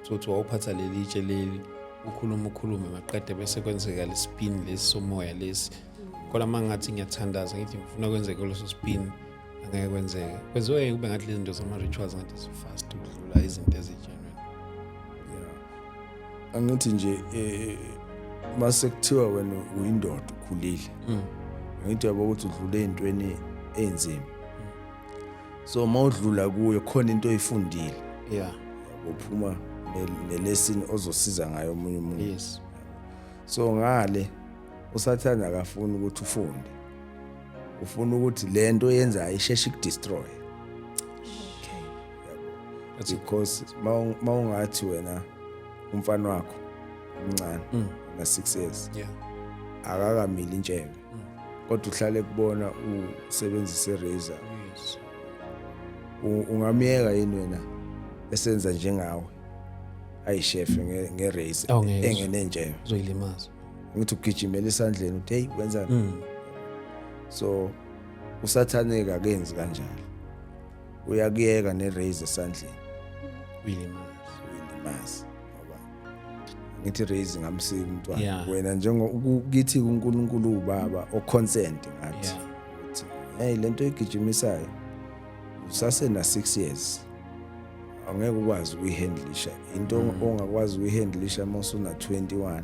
sothi wawuphatha leli itshe leli ukhulume maqede bese kwenzeka lespin lesomoya lesi kodwa mangathi ngiyathandaza ngithi ngifuna kwenzeke leso spin angeke kwenzeke kwenziwe kube ngathi lezi zinto zama rituals ngathi so fast ukudlula izinto ezigenuine angithi nje mase kuthiwa wena uyindoda ukhulile angithi yabo ukuthi udlule intweni enzima so mawudlula kuyo khona into oyifundile yeah uphuma nelesson ozosiza ngayo omunye umuntu. Yes. So ngale usathana akafuna ukuthi ufunde. Ufuna ukuthi lento yenza isheshe ikudestroy. Okay. That's Because mawungathi wena umfana wakho umncane na 6 years yeah. akakamili intshebe. Kodwa uhlale kubona usebenzisa razor. Yes. Ungamiyeka yini wena esenza njengawe ayishef ngerazor engenentshebe. Uzoyilimaza. Ngithi ugijimela esandleni uthi hey wenzani. So usathaneka akenzi kanjalo. Uyakuyeka nerazor esandleni. Uyilimaza. Ngoba ngithi razor ngamsika umntwana. Yeah. Wena njengokuthi uNkulunkulu ubaba oconsent ngathi. Yeah. Uthi hey lento egijimisayo usase na 6 years. Angeke ukwazi ukuyihandlisha. Into ongakwazi ukuyihandlisha mawusuna 21. Yabo.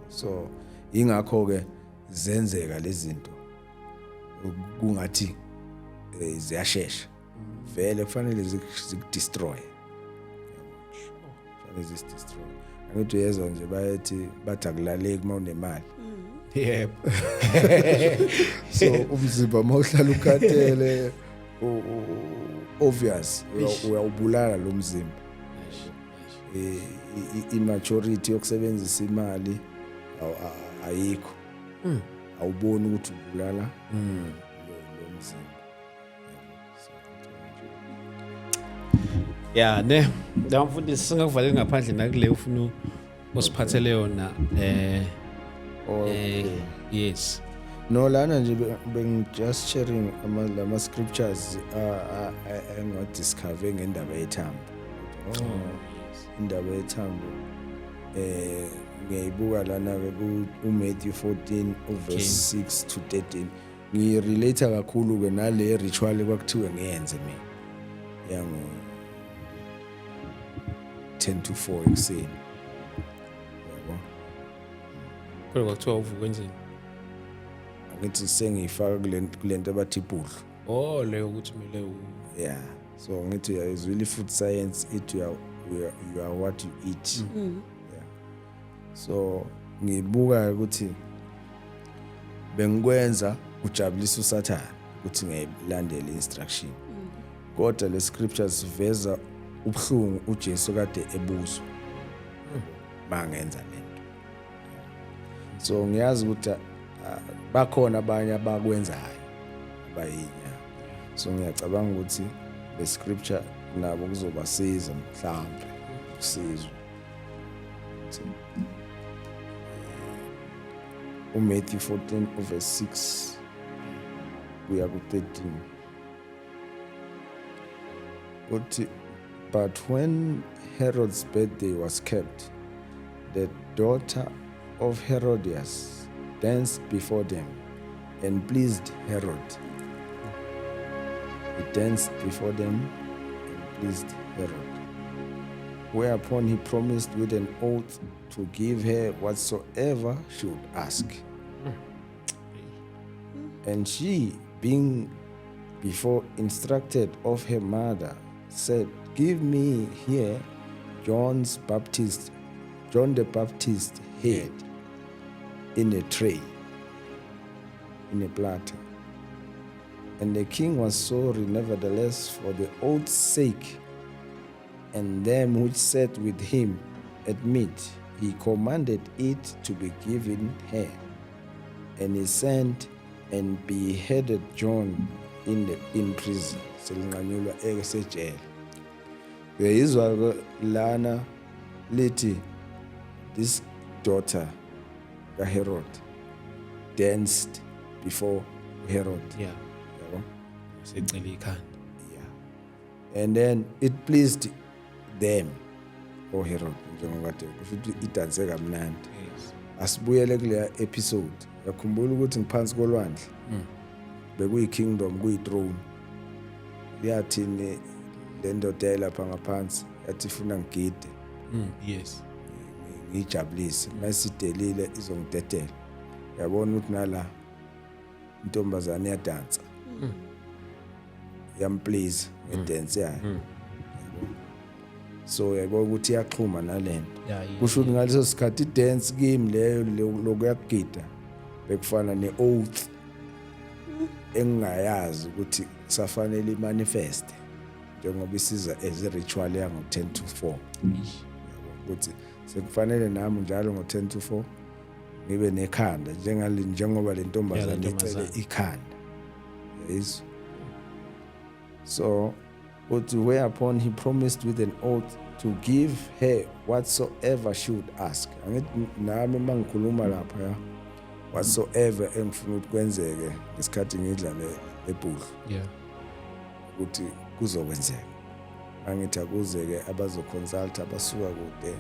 So ingakho ke zenzeka lezi zinto. Kungathi ziyashesha. Vele kufanele zikudestroy. Kufanele zidestroy. Angithi uyezwa nje bathi akulaleki mawunemali. Yep. So umzimba mawuhlala ukhathele obvious uyawubulala lo mzimba. Immaturity yokusebenzisa imali ayikho. Awuboni ukuthi ubulala lo mzimba. Yeah, ne. Ndamfundisi singakuvaleli ngaphandle nakule ufuna usiphathele yona yes. No lana nje beng just sharing ama scriptures engo discover ngendaba yethambo. Indaba yethambo ngiyibuka lana ku Matthew 14 verse 6 to 13. Ngirelate kakhulu ke nale ritual kwakuthiwe ngiyenze mina. Yango 10 to 4 ekseni. Yabo. Kodwa kwakuthiwa uvuka kwenzeni? Ngithi sengifaka kulento abathi ibhudlu. Oh leyo ukuthi mele Yeah. So ngithi is really food science you are what you eat. Yeah. So ngibuka ukuthi bengikwenza ujabulisa uSathane ukuthi ngilandele instruction. Kodwa le scriptures veza ubhlungu uJesu kade ebuzwa. Bangenza lento. So ngiyazi ukuthi bakhona abanye abakwenzayo abayinya. So ngiyacabanga ukuthi le scripture nabo kuzobasiza mhlawumbe usizwe. Matthew 14 verse 6 kuya ku 13. But when Herod's birthday was kept, the daughter of Herodias danced before them and pleased Herod. He danced before them and pleased Herod. Whereupon he promised with an oath to give her whatsoever she would ask. And she, being before instructed of her mother, said, give me here John the Baptist's head in a tray, in a platter. And the king was sorry, nevertheless, for the oath's sake, and them which sat with him at meat, he commanded it to be given her. And he sent and beheaded John in prison. Selinqanyulwa esejele. Uyizwa lana lithi this daughter Herod danced before Herod. Yeah. Yabo. Secela ikhanda. Yeah. And then it pleased them or Herod njengoba kade futhi idanse kamnandi. Yes. Asibuyele kule episode. Yakhumbula ukuthi ngiphansi kolwandle. Bekuyi kingdom kuyi throne. Yathi le ndoda lapha ngaphansi yathi ifuna ngigide. Yes. Ngijabulise masidelile izongidedela. Yabona ukuthi nala intombazane yadansa. Yamplease ngedance yayo. so yabo ukuthi iyaxhuma nalento Yeah, yeah, kusho ukuthi ngaleso sikhathi dance game leyo lokuyagida bekufana neoath engayazi ukuthi safanele imanifest njengoba isiza as a ritual yango 10 to 4 ukuthi sekufanele nami njalo ngo 10 to 4 ngibe nekhanda njengoba le ntombazane icele ikhanda yes so but whereupon he promised with an oath to give her whatsoever she would ask angithi nami mangikhuluma lapha ya whatsoever engifuna ukuthi kwenzeke ngesikhathi ngidla lebhulu ukuthi kuzokwenzeka angithi akuzeke abazoconsult abasuka kude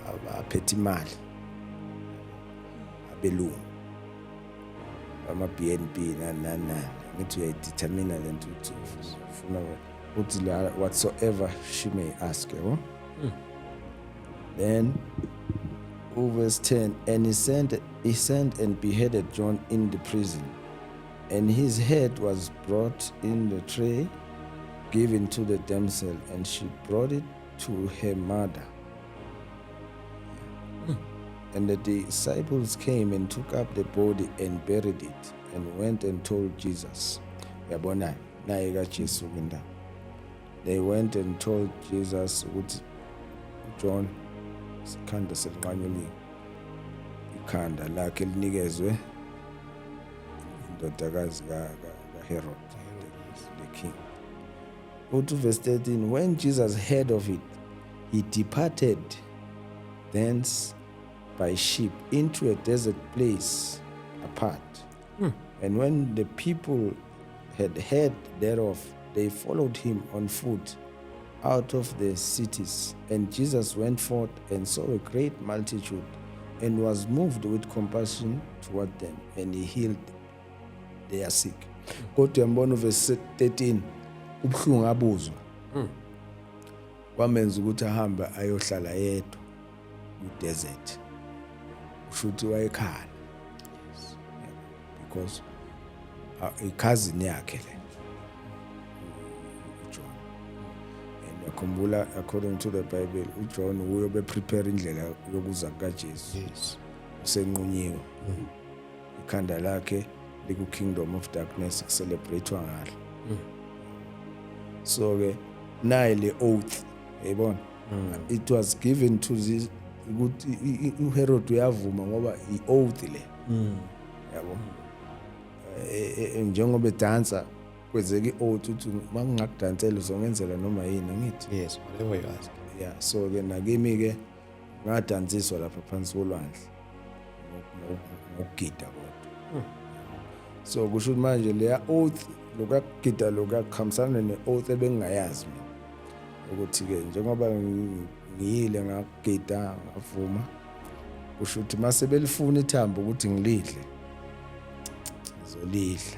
abaphethe imali abelungu ama-BNB nani ngithi uyayidetermine lento ukuthi ufuna ukuthi whatsoever she may ask yabo then verse 10 and he sent and beheaded John in the prison and his head was brought in the tray given to the damsel and she brought it to her mother and the disciples came and took up the body and buried it and went and told Jesus yabona naye kaJesu kinda they went and told Jesus ukuthi John sikhanda selinqanyuliwe ikhanda lakhe linikezwe indodakazi kaHerod the king. Go to verse 13. When Jesus heard of it, he departed thence by ship into a desert place apart. And when the people had heard thereof, they followed him on foot out of the cities. And Jesus went forth and saw a great multitude and was moved with compassion toward them, and he healed their sick. Kodwa yambona verse 13 ubhlungu abuzwa. Kwamenza ukuthi ahambe ayohlala yedwa ku desert. Ushuthi wayekhala. Because cousin yakhe le John. And yakhumbula according to the Bible uJohn uyobe prepare indlela yokuza kaJesu. Yes. Usenqunyiwe. Ikhanda lakhe liku kingdom of darkness celebratewa ngalo. So ke naye le oath yayibona it was given to this ukuthi uHerod uyavuma ngoba ioath le yabo njengoba edansa kwenzeka ioath uthi mangingakudansela uzongenzela noma yini ngithi Yes, whatever you ask. yeah so ke nakimi ke ngadansiswa lapha phansi kolwandle ngokugida kodwa so kusho ukuthi manje leya oath lokugida lokukhamisana neoath ebengingayazi mina ukuthi ke njengoba ngiyile ngagida ngavuma kusho ukuthi mase belifuna ithambo ukuthi ngilidle ngizolidla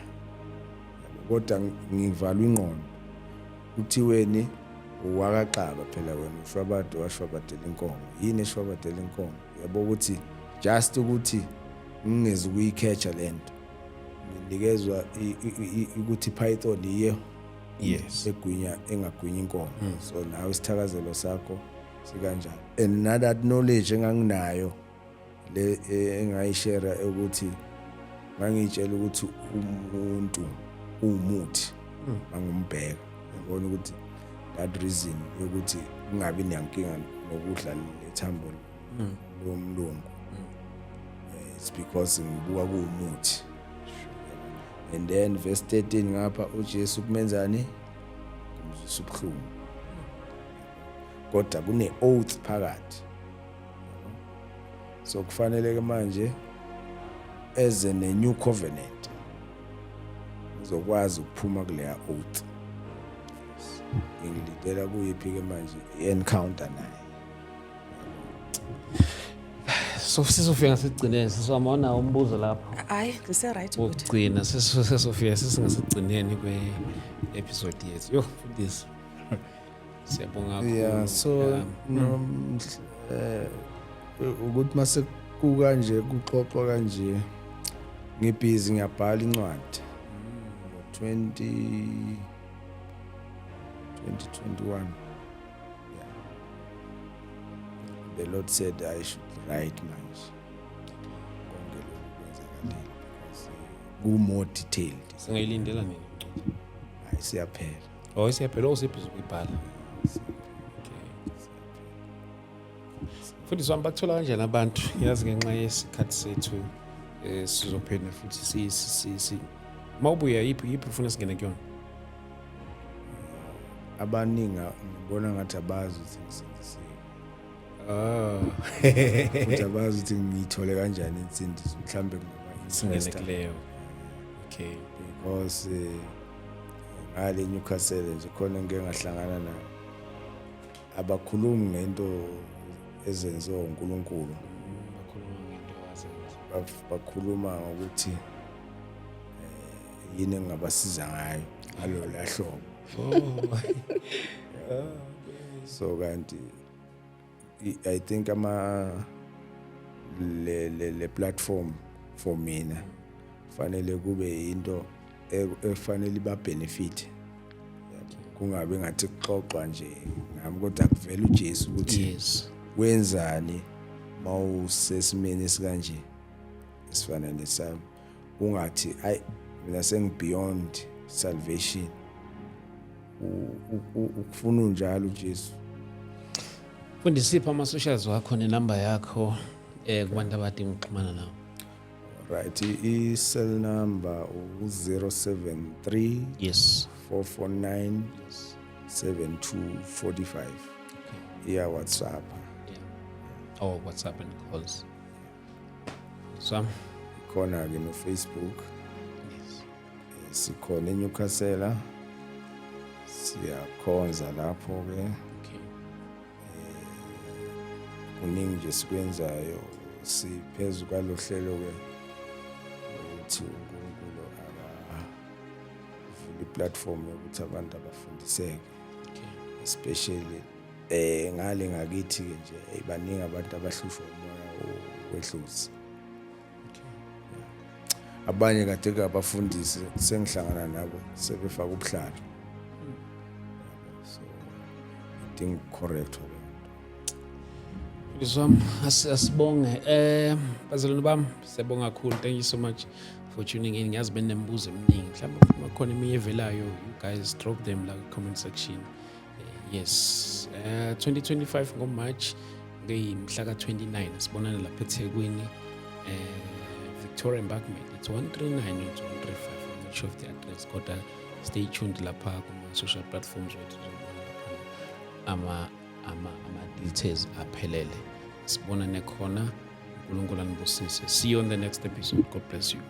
kodwa ngivalwa ingqondo kuthiweni uwakaxaba phela wena ushwabade washwabadela inkomo yini eshwabadela inkomo yabo ukuthi just ukuthi ngingeze ukuyikhetha lento nginikezwa ukuthi python iye Yes. egwinya engagwinya inkomo so nawe isithakazelo sakho sikanjani and that knowledge enganginayo le engayishare ukuthi ngangitshela ukuthi umuntu umuthi mangumbheka ngibona ukuthi that reason ukuthi ungabi nenkinga nokudla lethambo lomlungu it's because ngibuka kuumuthi. And then verse 13 ngapha uJesu kumenzani kumzisa ubuhlungu kodwa kune oath phakathi so kufanele ke manje as a new covenant uzokwazi ukuphuma kule oath ngilidela kuyiphi ke manje encounter naye So sisofika sigcineni siswamona umbuzo lapho. Hayi ngise right ukuthi. Ugcina sisofika sisingasigcineni kwe episode yethu. Yo this. Siyabonga kakhulu. Yeah so ukuthi mase ku kanje kuxoxwa kanje ngibhizi ngiyabhala incwadi 2021 the Lord said I should write manje konke lokhu kwenzakalile because more detailed. Singayilindela nini? Hayi siyaphela. Oh, siyaphela usiphi ukubhala. Mfundisi wami bakuthola kanjani abantu? Yazi ngenxa yesikhathi sethu sizophenda futhi si mawubuya yiphi ufuna singene kuyona? Abaningi ngibona ngathi abazi ukuthi ngisindisiwe. Ukuthi abazi ukuthi ngiyithole kanjani insindiso mhlambe Singenekileyo. Okay. Because ngale Newcastle nje khona ngeke ngahlangana na abakhulumi ngento ezenziwa uNkulunkulu. Bakhuluma ukuthi yini engabasiza ngayo ngalo lahlobo. So kanti I think le platform for mina fanele kube into efanele ba benefit. Kungabe ngathi kuxoxwa nje ngami kodwa kuvela uJesu ukuthi wenzani mawusesimeni esikanje esifana nesami ungathi ay mina beyond salvation ukufuna njalo uJesu. Fundisipha ama socials wakho nenumber yakho kubantu abadinga ukuxhumana nawe. Right, i-cell number 073 yes 449 yes 7245. Yeah, WhatsApp. Oh, WhatsApp and calls. So, khona ke no Facebook. Yes. Sikhona eNewcastle. Siyakhonza lapho ke. Okay. Kuningi nje sikwenzayo siphezu kwalohlelo ke ukuthi uNkulunkulu akavula iplatform yokuthi abantu abafundiseke. Okay. Especially ngale ngakithi ke nje baningi abantu abahlushwa umoya wehluzi. Abanye kade ngabafundisi sengihlangana nabo sebefaka ubuhlalo. So I think correct lo. Ngizwami asibonge bazalwane bami siyabonga kakhulu. Thank you so much for tuning in. Ngiyazi benemibuzo eminingi mhlawumbe kukhona eminye evelayo, you guys drop them like comment section. Yes, 2025 ngoMarch ngeyimhla ka29 sibonana lapha eThekwini Victoria Embankment. It's 139 or 135. I'm not sure of the address. Kodwa stay tuned lapha kuma social platforms wethu ama details aphelele. Sibonane khona. uNkulunkulu anibusise. See you on the next episode. God bless you.